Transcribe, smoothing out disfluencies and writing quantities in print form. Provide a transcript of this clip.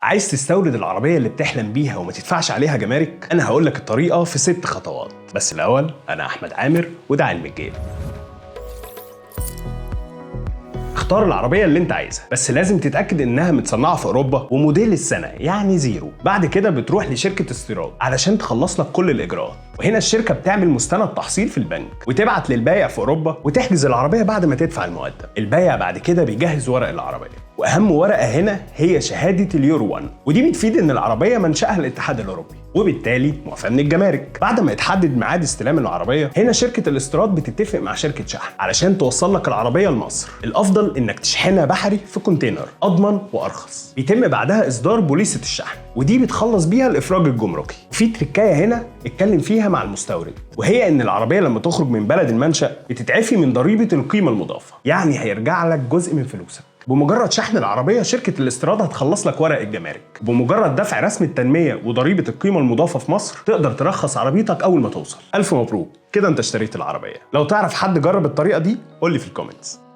عايز تستورد العربية اللي بتحلم بيها وما تدفعش عليها جمارك؟ أنا هقولك الطريقة في 6 خطوات. بس الأول، أنا أحمد عامر وده علم الجيب. اختار العربية اللي انت عايزها، بس لازم تتأكد انها متصنعة في اوروبا وموديل السنة يعني زيرو. بعد كده بتروح لشركة استيراد علشان تخلص لك كل الاجراءات، وهنا الشركة بتعمل مستند تحصيل في البنك وتبعت للبايع في اوروبا وتحجز العربية بعد ما تدفع المقدم. البايع بعد كده بيجهز ورق العربية، واهم ورقة هنا هي شهادة اليورو 1، ودي بتفيد ان العربية منشأها الاتحاد الاوروبي وبالتالي موافقة من الجمارك. بعد ما يتحدد ميعاد استلام العربية، هنا شركة الاستيراد بتتفق مع شركة شحن علشان توصل لك العربية لمصر. الافضل انك تشحنها بحري في container، اضمن وارخص. بيتم بعدها اصدار بوليصة الشحن، ودي بتخلص بيها الافراج الجمركي. وفي تركايه هنا اتكلم فيها مع المستورد، وهي ان العربية لما تخرج من بلد المنشأ بتتعفي من ضريبة القيمة المضافة، يعني هيرجع لك جزء من فلوسك. بمجرد شحن العربية شركة الاستيراد هتخلص لك ورق الجمارك. بمجرد دفع رسم التنمية وضريبة القيمة المضافة في مصر تقدر ترخص عربيتك أول ما توصل. ألف مبروك، كده أنت اشتريت العربية. لو تعرف حد جرب الطريقة دي قول لي في ال comments.